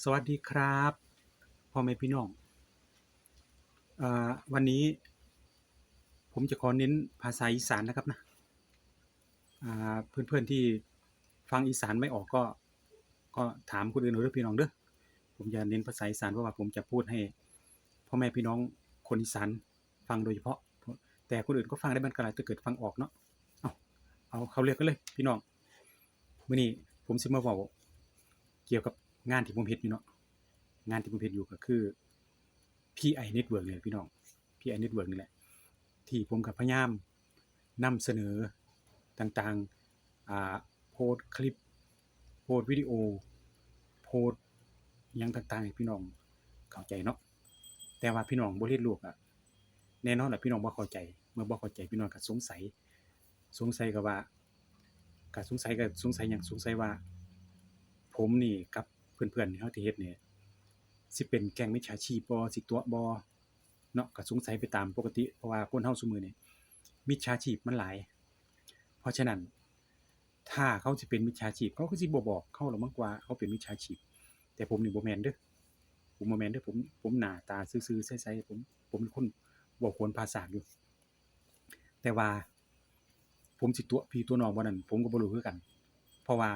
สวัสดีครับ พ่อแม่พี่น้อง อ่า วันนี้ผมจะขอเน้นภาษาอีสานนะครับนะ อ่า เพื่อนๆที่ฟังอีสานไม่ออกก็ ก็ถามคนอื่นเอาเด้อพี่น้องเด้อ ผมจะเน้นภาษาอีสาน เพราะว่าผมจะพูดให้พ่อแม่พี่น้องคนอีสานฟังโดยเฉพาะ แต่คนอื่นก็ฟังได้เหมือนกันล่ะ ถ้าเกิดฟังออกเนาะ เอา เอาเข้าเรื่องกันเลยพี่น้อง มื้อนี้ผมสิมาเว้าเกี่ยวกับงานที่ผมเฮ็ดอยู่เนาะ งานที่ผมเฮ็ดอยู่ก็คือ พีไอ Network นี่แหละพี่น้อง พีไอ Network นี่แหละ ที่ผมก็พยายามนำเสนอต่างๆ อ่า โพสต์คลิป โพสต์วิดีโอ โพสต์หยังต่างๆ ให้พี่น้องเข้าใจเนาะ แต่ว่าพี่น้องบ่เรียนรู้ก็ แน่นอนล่ะพี่น้องบ่เข้าใจ เมื่อบ่เข้าใจพี่น้องก็สงสัย สงสัยก็ว่า ก็สงสัย ก็สงสัยหยัง สงสัยว่าผมนี่กับเพื่อนๆที่เฮาที่เฮ็ดนี่ สิเป็นแก๊งมิจฉาชีพบ่ สิตั๋วบ่เนาะ ก็สงสัยไปตามปกติ เพราะว่าคนเฮาซุมื้อนี้มิจฉาชีพมันหลาย เพราะฉะนั้น ถ้าเขาสิเป็นมิจฉาชีพ เขาก็สิบ่บอกเฮาหรอกมั้งว่าเขาเป็นมิจฉาชีพ แต่ผมนี่บ่แม่นเด้อ ผมบ่แม่นเด้อ ผม ผมหน้าตาซื่อๆใสๆ ผม ผมเป็นคนเว้าขวนภาษาอยู่ แต่ว่าผมสิตั๋วพี่ตั๋วน้องบ่นั้น ผมก็บ่รู้คือกัน เพราะว่า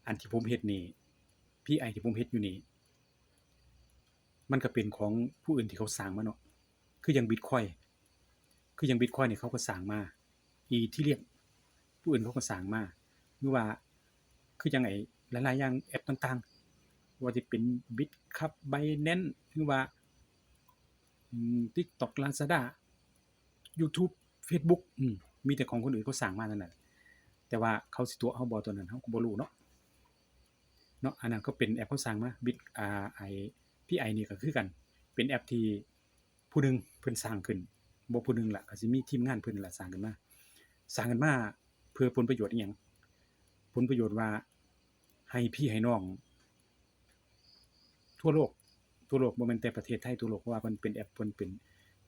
อันที่ผมเฮ็ดนี่ พีไอ ที่ผมเฮ็ดอยู่นี่ มันก็เป็นของผู้อื่นที่เขาสร้างมาเนาะ คืออย่าง Bitcoin คืออย่าง Bitcoin นี่เขาก็สร้างมา Ethereum ผู้อื่นเขาก็สร้างมา หรือว่าคือจั่งไอ้หลายๆอย่าง แอปต่างๆ บ่ว่าสิเป็น Bitcup Binance หรือว่า อืม TikTok Lazada YouTube Facebook อืม มีแต่ของคนอื่นเขาสร้างมาทั้งนั้น แต่ว่าเขาสิตั๋วเฮาบ่ ตัวนั้นเฮาก็บ่รู้เนาะ เนาะ อันนั้นก็เป็นแอปเขาสร้างมา Bit อ่า ไอ้ พีไอ นี่ก็คือกัน เป็นแอปที่ผู้หนึ่งเพิ่นสร้างขึ้น บ่ผู้หนึ่งล่ะ ก็สิมีทีมงานเพิ่นล่ะสร้างขึ้นมา สร้างขึ้นมาเพื่อผลประโยชน์อิหยัง ผลประโยชน์ว่าให้พี่ให้น้อง ทั่วโลก ทั่วโลก บ่แม่นแต่ประเทศไทย ทั่วโลก เพราะว่าเพิ่นเป็นแอป เพิ่นเป็น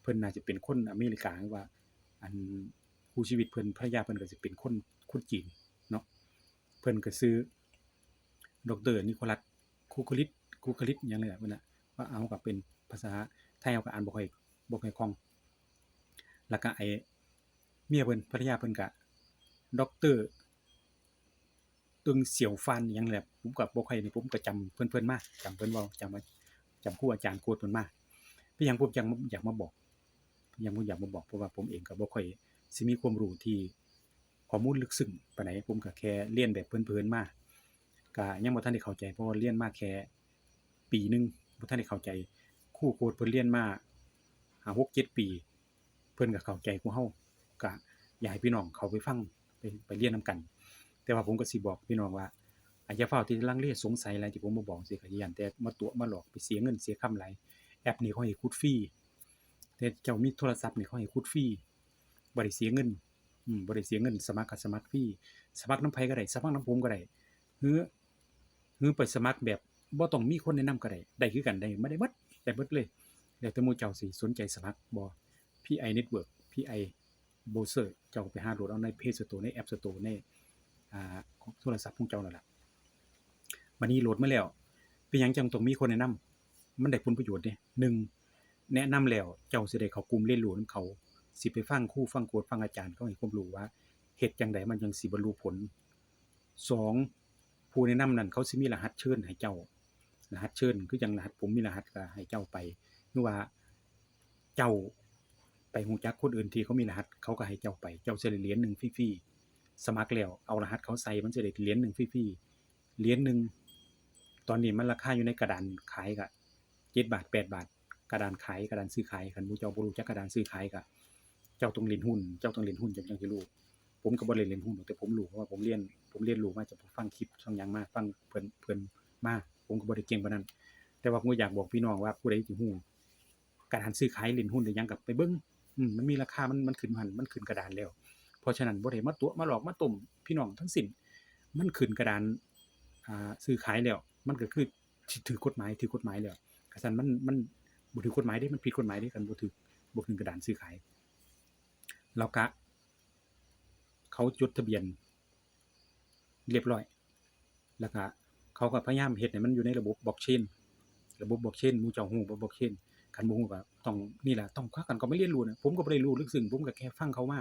เพิ่นน่าจะเป็นคนอเมริกา หรือว่า อัน คู่ชีวิตเพิ่น ภรรยาเพิ่นก็สิเป็นคน คนจีนเนาะ เพิ่นก็ชื่อ ดอกเตอร์ นิโคลัส คูคลิต คูคลิต หยังนี่แหละ เพิ่นน่ะ ว่าเอาก็เป็นภาษาไทย เฮาก็อ่านบ่ค่อย บ่ค่อยคล่อง แล้วก็ไอ้เมียเพิ่น ภรรยาเพิ่นก็ ดอกเตอร์ เอิงเสี่ยวฟาน หยังแหละ ผมก็บ่ค่อยนี่ ผมก็จำเพิ่น เพิ่นมา จำเพิ่นเว้า จำ จำครูอาจารย์โคตรเพิ่นมา เป็นหยังผมจั่งอยากมาบอก เป็นหยังผมอยากมาบอก เพราะว่าผมเองก็บ่ค่อยสิมีความรู้ที่ข้อมูลลึกซึ้งปานใด ผมก็แค่เรียนแบบเผินๆมา ก็ยังบ่ทันได้เข้าใจ เพราะว่าเรียนมาแค่ปีหนึ่ง บ่ทันได้เข้าใจ ครูโคตรเพิ่นเรียนมาห้า หก เจ็ดปี เพิ่นก็เข้าใจกว่าเฮา ก็อยากให้พี่น้องเข้าไปฟัง ไป ไปเรียนนำกัน แต่ว่าผมก็สิบอกพี่น้องว่า อา อย่าฟ้าวที่ลังเลสงสัยหลาย ที่ผมมาบอกจั่งซี้ ก็ย้านแต่มาตั๋วมาหลอก ไปเสียเงินเสียคำหลาย แอปนี้เขาให้ขุดฟรี แต่เจ้ามีโทรศัพท์นี่เขาให้ขุดฟรี บ่ได้เสียเงิน อืม บ่ได้เสียเงิน สมัครก็สมัครฟรี สมัครนำไผก็ได้ สมัครนำผมก็ได้ หรือ หรือไปสมัครแบบบ่ต้องมีคนแนะนำก็ได้ ได้คือกัน ได้ มาได้หมด ได้หมดเลย แล้วแต่หมู่เจ้าสิสนใจสมัครบ่ พีไอ Network พีไอ Browser เจ้าก็ไปหาโหลดเอาใน Play Store ใน App Store ใน อ่า ของโทรศัพท์ของเจ้านั่นล่ะ บัดนี้โหลดมาแล้ว เป็นหยังจั่งต้องมีคนแนะนำ มันได้ผลประโยชน์เด้ หนึ่ง แนะนำแล้วเจ้าสิได้เข้ากลุ่มเรียนรู้นำเขา สิไปฟังครู ฟังโคตร ฟังอาจารย์เขาให้ความรู้ว่า เฮ็ดจั่งใดมันจั่งสิบรรลุผล สอง ผู้แนะนำนั้นเขาสิมีรหัสเชิญให้เจ้า รหัสเชิญคือจั่งรหัสผมมีรหัสก็ให้เจ้าไป หรือว่าเจ้าไปรู้จักคนอื่นที่เขามีรหัส เขาก็ให้เจ้าไป เจ้าสิได้เหรียญหนึ่งฟรีๆ สมัครแล้วเอารหัสเขาใส่ มันสิได้เหรียญหนึ่งฟรีๆ เหรียญหนึ่ง ตอนนี้มันราคาอยู่ในกระดานขายก็เจ็ดบาท แปดบาท กระดานขาย กระดานซื้อขาย คันหมู่เจ้าบ่รู้จักกระดานซื้อขายก็ เจ้าต้องเล่นหุ้น เจ้าต้องเล่นหุ้น เจ้าจั่งสิรู้ ผมก็บ่ได้เล่นหุ้น แต่ผมรู้ เพราะว่าผมเรียน ผมเรียนรู้มาจากฟังคลิป ฟังหยังมา ฟังเพิ่น เพิ่นมา ผมก็บ่ได้เก่งปานนั้น แต่ว่าผมก็อยากบอกพี่น้องว่า ผู้ใดสิรู้กระดานซื้อขาย เล่นหุ้นหรือหยังก็ไปเบิ่ง อืม มันมีราคา มัน มันขึ้นหั่น มันขึ้นกระดานแล้ว เพราะฉะนั้นบ่ได้มาตั๋วมาหลอกมาต้มพี่น้องทั้งสิ้น มันขึ้นกระดาน อ่า ซื้อขายแล้ว มันก็คือ ถืกกฎหมาย ถืกกฎหมายแล้ว คันซั้นมัน มันบ่ถืกกฎหมายเด้ มันผิดกฎหมายเด้ คันบ่ถืก บ่ถืกกระดานซื้อขาย แล้วกะเขาจดทะเบียนเรียบร้อย แล้วกะเข ຂົາກໍພະຍາຍາມເຮັດໃຫ້ມັນຢູ່ໃນລະບົບບລັອກເຊນ ລະບົບບລັອກເຊນ ໝູ່ເຈົ້າຮູ້ບໍ່ບລັອກເຊນ? ຄັນບໍ່ຮູ້ກໍຕ້ອງ ນີ້ລະ ຕ້ອງພາກັນເຂົ້າມາຮຽນຮູ້ນະ. ຜົມກໍບໍ່ໄດ້ຮູ້ເລິກເຊິ່ງ ຜົມກໍແຄ່ຟັງເຂົາມາ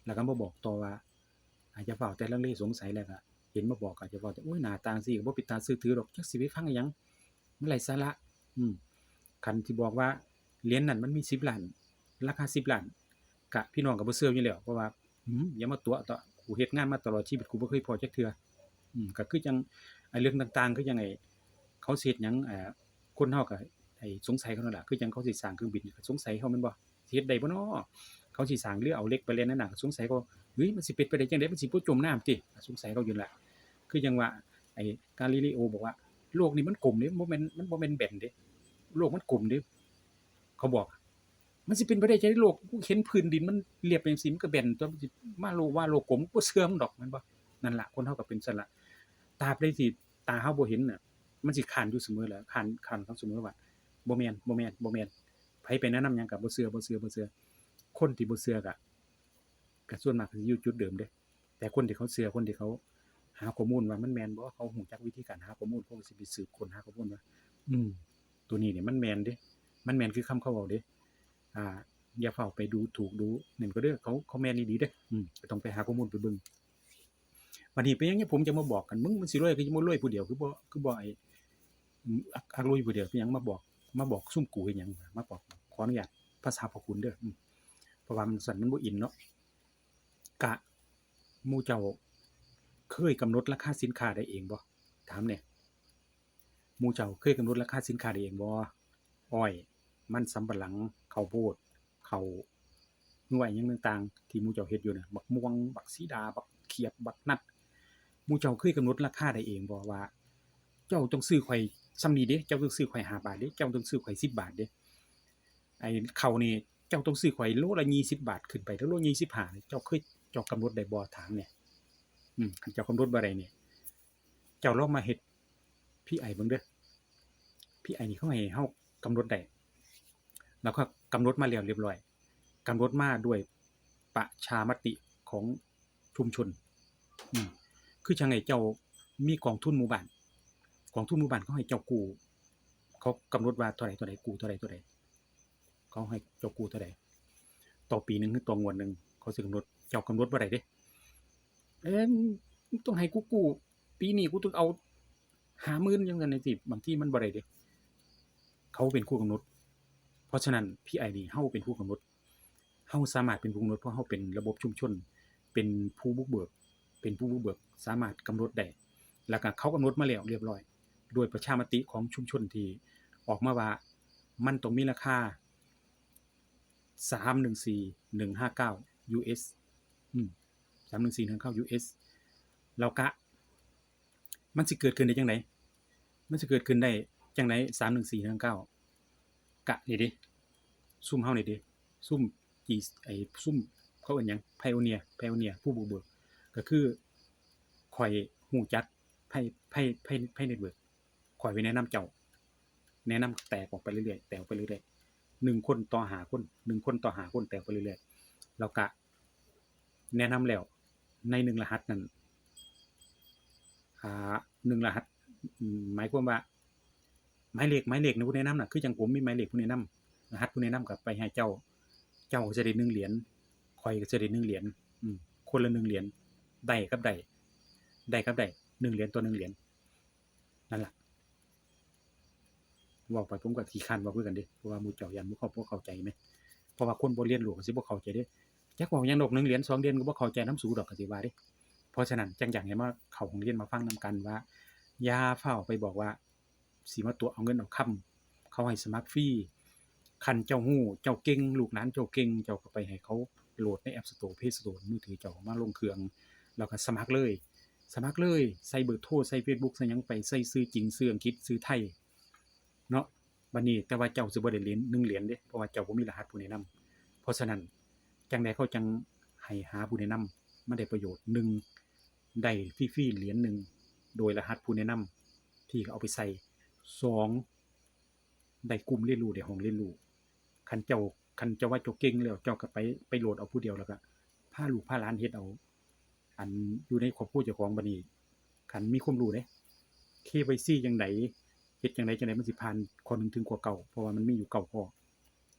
ແລ້ວກໍມາບອກຕໍ່ວ່າ ອາ ຢ່າຟ້າວແຕ່ລັງເລສົງໄສ ແລ້ວກໍເຫັນມາບອກ ກໍຢ່າຟ້າວແຕ່ ໂອ້ຍ ໜ້າຕາຈັ່ງຊີ້ກໍບໍ່ເປັນຕາເຊື່ອຖືດອກ ຈັກຊິໄປຟັງອີ່ຫຍັງ ມັນໄຮ້ສາລະ. ອືມ ຄັນຊິບອກວ່າຫຼຽນນັ້ນມັນມີສິບລ້ານ ລາຄາສິບລ້ານ ກະ ພີ່ນ້ອງກໍບໍ່ເຊື່ອຢູ່ແລ້ວ ເພາະວ່າ ອືມ ຢ່າມາຕົວະເທາະ ກູເຮັດງານມາຕະຫຼອດຊີວິດ ກູບໍ່ເຄີຍພໍ້ຈັກເທື່ອ. ອືມ ກໍຄືຈັ່ງ ໄອ້ເລື່ອງຕ່າງໆ ຄືຈັ່ງໄອ້ ເຂົາຊິເຮັດຫຍັງ ອ່າ ຄົນເຮົາກໍ ໄອ້ ສົງໄສເຂົານັ້ນລະ ຄືຈັ່ງເຂົາຊິສ້າງເຄື່ອງບິນ ກໍສົງໄສເຂົາແມ່ນບໍ່? ຊິເຮັດໄດ້ບໍ່ນໍ? ເຂົາຊິສ້າງ ຫຼື ເອົາເຫຼັກໄປແລ່ນໃນໜ້າ ກໍສົງໄສເຂົາ ເຮີ້ຍ ມັນຊິເປັນໄປໄດ້ຈັ່ງໃດ? ມັນຊິບໍ່ຈົມນ້ຳຕິ? ກໍສົງໄສເຂົາຢູ່ນັ້ນລະ. ຄືຈັ່ງວ່າ ໄອ້ ກາລີລີໂອບອກວ່າ ໂລກນີ້ມັນກົມເດ້ ມັນບໍ່ແມ່ນ ມັນບໍ່ແມ່ນແບນເດ້ ໂລກມັນກົມເດ້ ເຂົາບອກ. ມັນຊິເປັນໄປໄດ້ຈັ່ງໃດ? ໂລກ ເຫັນພື້ນດິນມັນລຽບເປັນຈັ່ງຊີ້ ມັນກໍແບນຕົວະ ມັນຊິມາໂລ ວ່າໂລກກົມ ບໍ່ເຊື່ອມັນດອກ ແມ່ນບໍ່? ນັ້ນລະ ຄົນເຮົາກໍເປັນຊັ້ນລະ ຕາບໃດທີ່ຕາເຮົາບໍ່ເຫັນນະ ມັນຊິຄ້ານຢູ່ສະເໝີລະ ຄ້ານ ຄ້ານເຮົາສະເໝີວ່າ ບໍ່ແມ່ນ ບໍ່ແມ່ນ ບໍ່ແມ່ນ. ໃຜໄປແນະນຳຫຍັງກໍບໍ່ເຊື່ອ ບໍ່ເຊື່ອ ບໍ່ເຊື່ອ. ຄົນທີ່ບໍ່ເຊື່ອກໍ ກໍສ່ວນມາກກໍຊິຢູ່ຈຸດເດີມເດ້ ແຕ່ຄົນທີ່ເຂົາເຊື່ອ ຄົນທີ່ເຂົາຫາຂໍ້ມູນວ່າມັນແມ່ນບໍ່ ເຂົາຮູ້ຈັກວິທີການຫາຂໍ້ມູນ ເຂົາກໍຊິໄປສືບຄົ້ນຫາຂໍ້ມູນວ່າ ອືມ ໂຕນີ້ນີ້ມັນແມ່ນເດ້ ມັນແມ່ນຄືຄຳເຂົາເວົ້າເດ້ ອ່າ ຢ່າຟ້າວໄປດູຖູກດູນັ້ນກໍເດີ ເຂົາ ເຂົາແມ່ນອີ່ຫຼີເດ້. ອືມ ກໍຕ້ອງໄປຫາຂໍ້ມູນໄປເບິ່ງ. ບັດນີ້ເປັນຫຍັງ ຍາມຜົມຈະມາບອກກັນ ມຶງມັນຊິລວຍ ຄືຈະມາລວຍຜູ້ດຽວ ຄືບໍ່ ຄືບໍ່ ໄອ້ ອາກ ອາກລວຍຜູ້ດຽວ ເປັນຫຍັງມາບອກ ມາບອກຊຸມກູເຮັດຫຍັງ ມາບອກ ຂໍອະນຸຍາດພາສາພໍ່ຄຸນເດີ ອືມ ເພາະວ່າມັນຊັ້ນມັນບໍ່ອິນເນາະ. ກະ ໝູ່ເຈົ້າເຄີຍກຳນົດລາຄາສິນຄ້າໄດ້ເອງບໍ່? ຖາມແດ່ ໝູ່ເຈົ້າເຄີຍກຳນົດລາຄາສິນຄ້າໄດ້ເອງບໍ່? ອ້ອຍ ມັນສຳປະຫຼັງ ເຂົ້າໂພດ ເຂົ້າ ຫຼືວ່າຫຍັງຕ່າງໆ ທີ່ໝູ່ເຈົ້າເຮັດຢູ່ນະ ບັກມ່ວງ ບັກສີດາ ບັກຂຽບ ບັກນັດ ໝູ່ເຈົ້າເຄີຍກຳນົດລາຄາໄດ້ເອງບໍ່ວ່າ ເຈົ້າຕ້ອງຊື້ຂ້ອຍສ່ຳນີ້ເດ້ ເຈົ້າຕ້ອງຊື້ຂ້ອຍຫ້າບາດເດ້ ເຈົ້າຕ້ອງຊື້ຂ້ອຍສິບບາດເດ້? ໄອ້ເຂົ້ານີ້ເຈົ້າຕ້ອງຊື້ຂ້ອຍໂລລະຊາວບາດຂຶ້ນໄປ ຫຼືໂລຊາວຫ້າ ເຈົ້າເຄີຍ ເຈົ້າກຳນົດໄດ້ບໍ່? ຖາມແດ່. ອືມ ຄັນເຈົ້າກຳນົດບໍ່ໄດ້ນີ້ ເຈົ້າລອງມາເຮັດພີໄອເບິ່ງເດີ. ພີໄອນີ້ເຂົາໃຫ້ເຮົາກຳນົດໄດ້ ແລ້ວກໍກຳນົດມາແລ້ວລຽບລ້ອຍ ກຳນົດມາດ້ວຍປະຊາມະຕິຂອງ ຊຸມຊົນ ອືມ ຄືຈັ່ງໃຫ້ເຈົ້າມີກອງທຶນໝູ່ບ້ານ ກອງທຶນໝູ່ບ້ານເຂົາໃຫ້ເຈົ້າກູ້ ເຂົາກຳນົດວ່າເທົ່າໃດ ເທົ່າໃດ ກູ້ເທົ່າໃດ ເທົ່າໃດ ເຂົາໃຫ້ເຈົ້າກູ້ເທົ່າໃດ ຕໍ່ປີໜຶ່ງ ຫຼື ຕໍ່ງວດໜຶ່ງ ເຂົາຊິກຳນົດ ເຈົ້າກຳນົດບໍ່ໄດ້ເດ້ ເອີ ມຶງຕ້ອງໃຫ້ກູກູ້ ປີນີ້ກູຕ້ອງເອົາຫ້າໝື່ນ ຈັ່ງຊັ້ນຈັ່ງຊີ້ ບາງທີມັນບໍ່ໄດ້ເດ້ ເຂົາເປັນຜູ້ກຳນົດ. ເພາະສະນັ້ນ ພີໄອນີ້ ເຮົາເປັນຜູ້ກຳນົດ ເຮົາສາມາດເປັນຜູ້ກຳນົດ ເພາະເຮົາເປັນລະບົບຊຸມຊົນ ເປັນຜູ້ບຸກເບີກ ເປັນຜູ້ບຸກເບີກ ສາມາດກຳນົດໄດ້ ແລ້ວກະເຂົາກຳນົດມາແລ້ວລຽບລ້ອຍ ໂດຍປະຊາມະຕິຂອງຊຸມຊົນທີ່ອອກມາວ່າ ມັນຕ້ອງມີລາຄາ ສາມໜຶ່ງສີ່ ໜຶ່ງຫ້າເກົ້າ ຢູເອສ ອືມ ສາມໜຶ່ງສີ່ ໜຶ່ງຫ້າເກົ້າ ຢູເອສ ແລ້ວກະ ມັນຊິເກີດຂຶ້ນໄດ້ຈັ່ງໃດ? ມັນຊິເກີດຂຶ້ນໄດ້ຈັ່ງໃດ? ສາມໜຶ່ງສີ່ ໜຶ່ງເກົ້າ ກະນີ້ເດ ຊຸມເຮົານີ້ເດ ຊຸມຈີ ໄອ້ ຊຸມ ເຂົາເອີ້ນຫຍັງ ໄພໂອເນຍ ໄພໂອເນຍ ຜູ້ບຸກເບີກ ກໍຄືຂ້ອຍຮູ້ຈັກໄພ ໄພ ໄພ ໄພເນັດເວີກ ຂ້ອຍໄປແນະນຳເຈົ້າ ແນະນຳແຕກອອກໄປເລື້ອຍໆ ແຕກອອກໄປເລື້ອຍໆ ໜຶ່ງຄົນຕໍ່ຫ້າຄົນ ໜຶ່ງຄົນຕໍ່ຫ້າຄົນ ແຕກໄປເລື້ອຍໆ ແລ້ວກະ ແນະນຳແລ້ວ ໃນໜຶ່ງລະຫັດນັ້ນ ອ່າ ໜຶ່ງລະຫັດ ໝາຍຄວາມວ່າ ໝາຍເລກ ໝາຍເລກໃນຜູ້ແນະນຳນະ ຄືຈັ່ງຜົມມີໝາຍເລກຜູ້ແນະນຳ ລະຫັດຜູ້ແນະນຳກໍໄປໃຫ້ເຈົ້າ ເຈົ້າກໍຈະໄດ້ໜຶ່ງຫຼຽນ ຂ້ອຍກໍຈະໄດ້ໜຶ່ງຫຼຽນ ອືມ ຄົນລະໜຶ່ງຫຼຽນ ໄດ້ກັບໄດ້ ໄດ້ກັບໄດ້ ໜຶ່ງຫຼຽນຕໍ່ໜຶ່ງຫຼຽນ ນັ້ນລະ. ເວົ້າໄປຜົມກໍຂີ້ຄ້ານເວົ້າຄືກັນເດ້ ເພາະວ່າໝູ່ເຈົ້າຢ້ານບໍ່ເຂົ້າ ບໍ່ເຂົ້າໃຈແມ ເພາະວ່າຄົນບໍ່ຮຽນຮູ້ກໍຊິບໍ່ເຂົ້າໃຈເດ້ ຈັກເວົ້າຫຍັງດອກ ໜຶ່ງຫຼຽນສອງຫຼຽນກໍບໍ່ເຂົ້າໃຈນຳສູດອກ ກໍຊິວ່າເດ້. ເພາະສະນັ້ນ ຈັ່ງຢາກໃຫ້ມາເຂົ້າໂຮງຮຽນມາຟັງນຳກັນວ່າ ຢ່າຟ້າວໄປບອກວ່າຊິມາຕົວະເອົາເງິນເອົາຄຳ ເຂົາໃຫ້ສະໝັກຟຣີ ຄັນເຈົ້າຮູ້ ເຈົ້າເກັ່ງ ລູກຫຼານເຈົ້າເກັ່ງ ເຈົ້າກໍໄປໃຫ້ເຂົາໂຫຼດໃນແອັບສະໂຕ ເພລສະໂຕ ມືຖືເຈົ້າມາລົງເຄື່ອງ ແລ້ວກໍສະໝັກເລີຍ ສະໝັກເລີຍ ໃສ່ເບີໂທ ໃສ່ເຟສບຸກ ໃສ່ຫຍັງໄປ ໃສ່ຊື່ຈິງ ຊື່ອັງກິດ ຊື່ໄທ ເນາະ ບັດນີ້ ແຕ່ວ່າເຈົ້າຊິບໍ່ໄດ້ຫຼຽນ ໜຶ່ງຫຼຽນເດ້ ເພາະວ່າເຈົ້າບໍ່ມີລະຫັດຜູ້ແນະນຳ. ເພາະສະນັ້ນ ຈັ່ງໃດເຂົາຈັ່ງໃຫ້ຫາຜູ້ແນະນຳ ມັນໄດ້ປະໂຫຍດ ໜຶ່ງ ໄດ້ຟຣີໆຫຼຽນໜຶ່ງ ໂດຍລະຫັດຜູ້ແນະນຳທີ່ເຂົາເອົາໄປໃສ່ ສອງ ໄດ້ກຸ່ມຮຽນຮູ້ ໄດ້ຫ້ອງຮຽນຮູ້. ຄັນເຈົ້າ ຄັນເຈົ້າວ່າເຈົ້າເກັ່ງແລ້ວ ເຈົ້າກໍໄປ ໄປໂຫຼດເອົາຜູ້ດຽວ ແລ້ວກໍພາລູກພາຫຼານເຮັດເອົາ ອັນຢູ່ໃນຄອບຄົວເຈົ້າຂອງ ບັດນີ້ຄັນມີຄວາມຮູ້ເດ້ ແ เควายซี ຈັ່ງໃດ ເຮັດຈັ່ງໃດ ຈັ່ງໃດມັນຊິຜ່ານຂໍ້ໜຶ່ງເຖິງຂໍ້ເກົ້າ ເພາະວ່າມັນມີຢູ່ເກົ້າຂໍ້.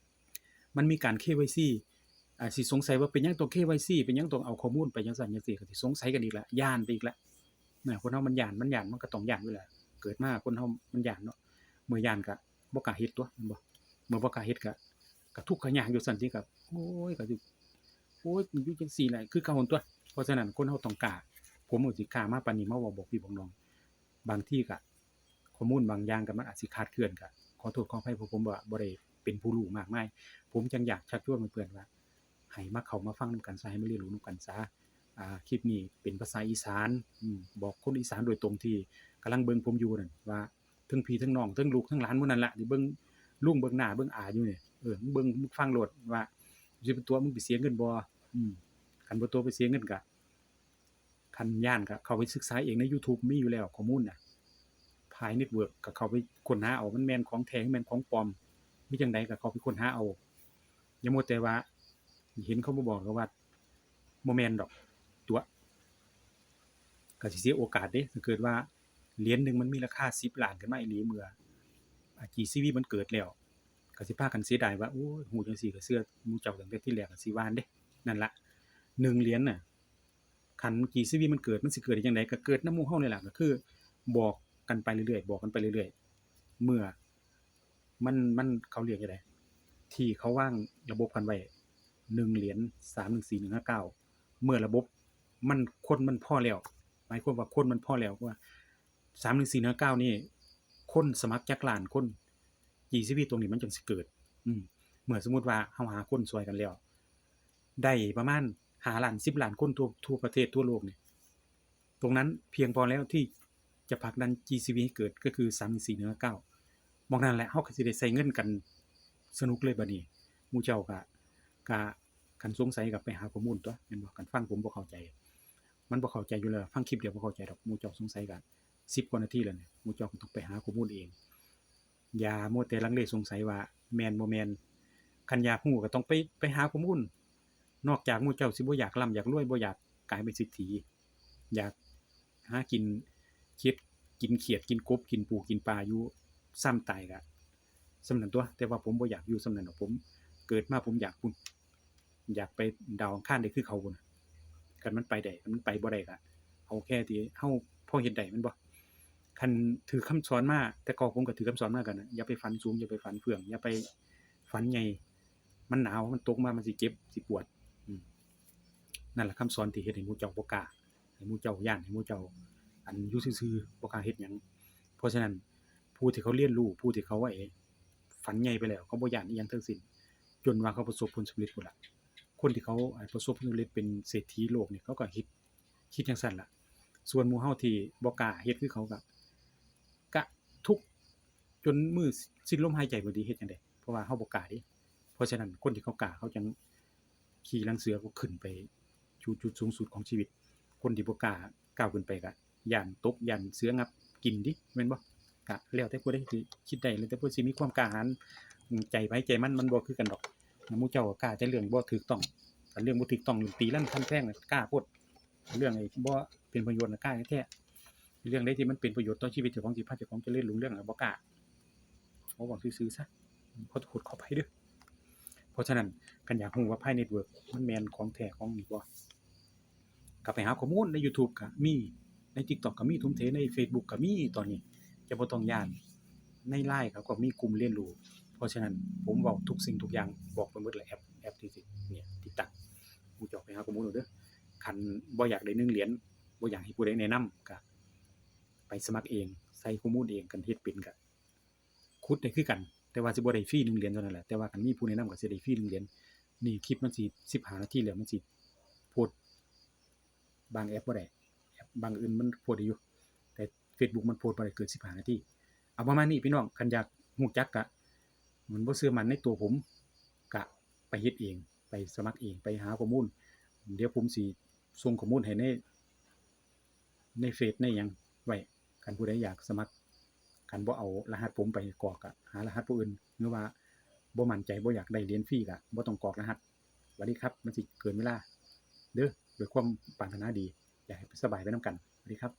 ມັນມີການ ເຄວາຍຊີ ອາດຊິສົງໄສວ່າເປັນຫຍັງຕ້ອງ ເຄວາຍຊີ ເປັນຫຍັງຕ້ອງເອົາຂໍ້ມູນໄປຈັ່ງຊັ້ນຈັ່ງຊີ້ ກໍຊິສົງໄສກັນອີກລະ ຢ້ານໄປອີກລະ. ນະ ຄົນເຮົາມັນຢ້ານ ມັນຢ້ານ ມັນກໍຕ້ອງຢ້ານຢູ່ແລ້ວ ເກີດມາຄົນເຮົາມັນຢ້ານເນາະ. ເມື່ອຢ້ານກໍບໍ່ກ້າເຮັດຕົວະ ແມ່ນບໍ່? ເມື່ອບໍ່ກ້າເຮັດກໍ ກໍທຸກກໍຍາກຢູ່ຊັ້ນຕິ ກໍ ໂອ້ຍ ກໍຢູ່ ໂອ້ຍ ມັນຢູ່ຈັ່ງຊີ້ແຫຼະ ຄືເກົ່າຫັ້ນຕົວະ. ເພາະສະນັ້ນ ຄົນເຮົາຕ້ອງກ້າ ຜົມກໍຊິກ້າມາປານນີ້ ມາເວົ້າບອກພີ່ບອກນ້ອງ. ບາງທີກໍ ຂໍ້ມູນບາງຢ່າງກໍມັນອາດຊິຄາດເຄື່ອນ ກໍຂໍໂທດຂໍອະໄພ ເພາະຜົມວ່າບໍ່ໄດ້ເປັນຜູ້ຮູ້ມາກມາຍ. ຜົມຈັ່ງຢາກຊັກຊວນເພື່ອນໆວ່າ ໃຫ້ມາເຂົ້າມາຟັງນຳກັນຊະ ໃຫ້ມາຮຽນຮູ້ນຳກັນຊະ. ອາ ຄລິບນີ້ເປັນພາສາອີສານ ອືມ ບອກຄົນອີສານໂດຍຕົງທີ່ກຳລັງເບິ່ງຜົມຢູ່ນັ້ນວ່າ ເຖິງພີ່ເຖິງນ້ອງ ເຖິງລູກເຖິງຫຼານໝູ່ນັ້ນລະ ທີ່ເບິ່ງລຸງເບິ່ງນ້າເບິ່ງອາຢູ່ນີ້ ເອີ ມຶງເບິ່ງມຶງຟັງໂລດວ່າ ຊິເປັນຕົວະ ມຶງໄປເສຍເງິນບໍ່? ອືມ ຄັນບໍ່ຕົວະໄປເສຍເງິນກະ ຄັນຢ້ານກໍເຂົ້າໄປສຶກສາເອງໃນຢູທູບ ມີຢູ່ແລ້ວຂໍ້ມູນນະ ພາຍເນັດເວີກ ກໍເຂົ້າໄປຄົ້ນຫາເອົາ ມັນແມ່ນຂອງແທ້ ແມ່ນຂອງປອມ ມີຈັ່ງໃດກໍເຂົ້າໄປຄົ້ນຫາເອົາ. ຢ່າມົວແຕ່ວ່າເຫັນເຂົາມາບອກແລ້ວວ່າບໍ່ແມ່ນດອກຕົວະ ກໍຊິເສຍໂອກາດເດ້. ຖ້າເກີດວ່າຫຼຽນໜຶ່ງມັນມີລາຄາສິບລ້ານຂຶ້ນມາອີ່ຫຼີ ເມື່ອ ອາ ຈີຊີວີ ມັນເກີດແລ້ວ ກໍຊິພາກັນເສຍດາຍວ່າ ໂອ້ຍ ຮູ້ຈັ່ງຊີ້ກໍເຊື່ອໝູ່ເຈົ້າຕັ້ງແຕ່ທີແລກ ກໍຊິວ່າຫັ້ນເດ້. ນັ້ນລະ ໜຶ່ງຫຼຽນນະ ຄັນຈີຊີວີມັນເກີດ ມັນຊິເກີດໄດ້ຈັ່ງໃດ? ກໍເກີດນຳໝູ່ເຮົານີ້ແຫຼະ ກໍຄືບອກກັນໄປເລື້ອຍໆ ບອກກັນໄປເລື້ອຍໆ ເມື່ອມັນ ມັນ ເຂົາຮຽກຈັ່ງໃດ ທີ່ເຂົາວາງລະບົບກັນໄວ້ ໜຶ່ງຫຼຽນ ສາມໜຶ່ງສີ່ໜຶ່ງຫ້າເກົ້າ ເມື່ອລະບົບມັນ ຄົນມັນພໍແລ້ວ ໝາຍຄວາມວ່າຄົນມັນພໍແລ້ວ ວ່າ ສາມໜຶ່ງສີ່ໜຶ່ງຫ້າເກົ້ານີ້ ຄົນສະໝັກຈັກລ້ານຄົນ ຈີຊີວີຕົວນີ້ມັນຈັ່ງຊິເກີດ. ອືມ ເມື່ອສົມມຸດວ່າເຮົາຫາຄົນຊ່ວຍກັນແລ້ວ ໄດ້ປະມານຫ້າລ້ານ ສິບລ້ານຄົນ ທົ່ວ ທົ່ວປະເທດ ທົ່ວໂລກນີ້ ຕົງນັ້ນພຽງພໍແລ້ວທີ່ຈະຜັກດັນຈີຊີວີໃຫ້ເກີດ ກໍຄືສາມໜຶ່ງສີ່ໜຶ່ງຫ້າເກົ້າ. ໝ່ອງນັ້ນແຫຼະ ເຮົາກໍຊິໄດ້ໃຊ້ເງິນກັນສະໜຸກເລີຍບາດນີ້. ໝູ່ເຈົ້າກໍ ກະ ຄັນສົງໄສກໍໄປຫາຂໍ້ມູນຕົວະ ແມ່ນບໍ່? ຄັນຟັງຜົມບໍ່ເຂົ້າໃຈ ມັນບໍ່ເຂົ້າໃຈຢູ່ແລ້ວ ຟັງຄລິບດຽວບໍ່ເຂົ້າໃຈດອກ. ໝູ່ເຈົ້າສົງໄສກໍສິບກວ່ານາທີແລ້ວນີ້ ໝູ່ເຈົ້າກໍຕ້ອງໄປຫາຂໍ້ມູນເອງ. ຢ່າມົວແຕ່ລັງເລສົງໄສວ່າແມ່ນບໍ່ແມ່ນ. ຄັນຢາກຮູ້ກໍຕ້ອງໄປ ໄປຫາຂໍ້ມູນ. ນອກຈາກໝູ່ເຈົ້າຊິບໍ່ຢາກລ່ຳຢາກລວຍ ບໍ່ຢາກກາຍເປັນເສດຖີ ຢາກຫາກິນ ເຂດ ກິນຂຽດ ກິນກົບ ກິນປູ ກິນປາຢູ່ ຊ້ຳຕາຍກະສ່ຳນັ້ນຕົວະ. ແຕ່ວ່າຜົມບໍ່ຢາກຢູ່ສ່ຳນັ້ນດອກ ຜົມເກີດມາ ຜົມຢາກພຸ້ນ ຢາກໄປດາວອັງຄານໄດ້ຄືເຂົາພຸ້ນ. ຄັນມັນໄປໄດ້ ຄັນມັນໄປບໍ່ໄດ້ກະ ເອົາແຄ່ທີ່ເຮົາພໍເຮັດໄດ້ແມ່ນບໍ່? ຄັນຖືກຄຳສອນມາ ແຕ່ເກົ່າຜົມກໍຖືກຄຳສອນມາກັນນະ ຢ່າໄປຝັນສູງ ຢ່າໄປຝັນເຟື່ອງ ຢ່າໄປຝັນໃຫຍ່ ມັນໜາວ ມັນຕົກມາ ມັນຊິເຈັບ ຊິປວດ. ອືມ ນັ້ນລະຄຳສອນທີ່ເຮັດໃຫ້ໝູ່ເຈົ້າບໍ່ກ້າ ໃຫ້ໝູ່ເຈົ້າຢ້ານ ໃຫ້ໝູ່ເຈົ້າ ອັນ ຢູ່ຊື່ໆ ບໍ່ກ້າເຮັດຫຍັງ. ເພາະສະນັ້ນ ຜູ້ທີ່ເຂົາຮຽນຮູ້ ຜູ້ທີ່ເຂົາ ໄອ້ ຝັນໃຫຍ່ໄປແລ້ວ ເຂົາບໍ່ຢ້ານອີ່ຫຍັງທັງສິ້ນ ຈົນວ່າເຂົາປະສົບຜົນສຳເລັດພຸ້ນລະ. ຄົນທີ່ເຂົາ ໄອ້ ປະສົບຜົນສຳເລັດເປັນເສດຖີໂລກນີ້ ເຂົາກໍຄິດ ຄິດຈັ່ງຊັ້ນລະ. ສ່ວນໝູ່ເຮົາທີ່ບໍ່ກ້າເຮັດຄືເຂົາ ກະ ກະທຸກຈົນມື້ສິ້ນລົມຫາຍໃຈພຸ້ນຕິ ເຮັດຈັ່ງໃດ? ເພາະວ່າເຮົາບໍ່ກ້າເດ້. ເພາະສະນັ້ນ ຄົນທີ່ເຂົາກ້າ ເຂົາຈັ່ງຂີ່ຫຼັງເສືອ ກໍຂຶ້ນໄປສູ່ຈຸດສູງສຸດຂອງຊີວິດ. ຄົນທີ່ບໍ່ກ້າກ້າວຂຶ້ນໄປ ກະຢ້ານຕົກ ຢ້ານເສືອງັບກິນຕິ ແມ່ນບໍ່? ກະແລ້ວແຕ່ຜູ້ໃດຊິຄິດໄດ້ ແລ້ວແຕ່ຜູ້ຊິມີຄວາມກ້າຫານ. ໃຈໃຜໃຈມັນ ມັນບໍ່ຄືກັນດອກ. ໝູ່ເຈົ້າກໍກ້າແຕ່ເລື່ອງບໍ່ຖືກຕ້ອງ ຄັນເລື່ອງບໍ່ຖືກຕ້ອງ ເລື່ອງຕີລັນຟັນແທງ ກໍກ້າໂພດ. ເລື່ອງໄອ້ບໍ່ເປັນປະໂຫຍດນະ ກ້າແທ້ໆ. ເລື່ອງໃດທີ່ມັນເປັນປະໂຫຍດຕໍ່ຊີວິດເຈົ້າຂອງ ທີ່ພາເຈົ້າຂອງຈະເລີນຮຸ່ງເຮືອງ ບໍ່ກ້າ. ເວົ້າຊື່ໆຊະ ຂໍໂທດຂໍອະໄພເດີ້. ເພາະສະນັ້ນ ຄັນຢາກຮູ້ວ່າພາຍເນັດເວີກມັນແມ່ນຂອງແທ້ຂອງນີ້ບໍ່ ກໍໄປຫາຂໍ້ມູນໃນຢູທູບກໍມີ ໃນຕິກຕັອກກໍມີ ທຸ່ມເທໃນເຟສບຸກກໍມີ. ຕອນນີ້ຈະບໍ່ຕ້ອງຢ້ານ ໃນລາຍເຂົາກໍມີກຸ່ມຮຽນຮູ້. ເພາະສະນັ້ນ ຜົມເວົ້າທຸກສິ່ງທຸກຢ່າງ ບອກໄປໝົດແຫຼະ ແອັບ ແອັບທີ່ ນີ້ ຕິດຕັ້ງ. ໝູ່ເຈົ້າໄປຫາຂໍ້ມູນເອົາເດີ້. ຄັນບໍ່ຢາກໄດ້ໜຶ່ງຫຼຽນ ບໍ່ຢາກໃຫ້ຜູ້ໃດແນະນຳ ກະໄປສະໝັກເອງ ໃສ່ຂໍ້ມູນເອງ. ຄັນເຮັດເປັນກະຂຸດໄດ້ຄືກັນ ແຕ່ວ່າຊິບໍ່ໄດ້ຟຣີໜຶ່ງຫຼຽນເທົ່ານັ້ນແຫຼະ. ແຕ່ວ່າຄັນມີຜູ້ແນະນຳກໍຊິໄດ້ຟຣີໜຶ່ງຫຼຽນ. ນີ້ຄລິບມັນຊິສິບຫ້ານາທີແລ້ວ ມັນຊິໂພດ ບາງແອັບບໍ່ໄດ້ ແອັບບາງອື່ນມັນໂພດໄດ້ຢູ່ ແຕ່ເຟສບຸກມັນໂພດບໍ່ໄດ້ເກີນສິບຫ້ານາທີ. ເອົາປະມານນີ້ພີ່ນ້ອງ ຄັນຢາກຮູ້ຈັກກະ ມັນບໍ່ເຊື່ອໝັ້ນໃນຕົວຜົມ ກະໄປເຮັດເອງ ໄປສະໝັກເອງ ໄປຫາຂໍ້ມູນ. ດຽວຜົມຊິສົ່ງຂໍ້ມູນໃຫ້ໃນ ໃນເຟສໃນຫຍັງໄວ້ ຄັນຜູ້ໃດຢາກສະໝັກ. ຄັນບໍ່ເອົາລະຫັດຜົມໄປກອກ ກະຫາລະຫັດຜູ້ອື່ນ ຫຼືວ່າບໍ່ໝັ້ນໃຈ ບໍ່ຢາກໄດ້ຫຼຽນຟຣີ ກະບໍ່ຕ້ອງກອກລະຫັດ. ຫວັດດີຄັບ ມັນຊິເກີນເວລາເດີ້. ດ້ວຍຄວາມປາດຖະໜາດີ ຢາກໃຫ້ສະບາຍໄປນຳກັນ. ຫວັດດີຄັບ.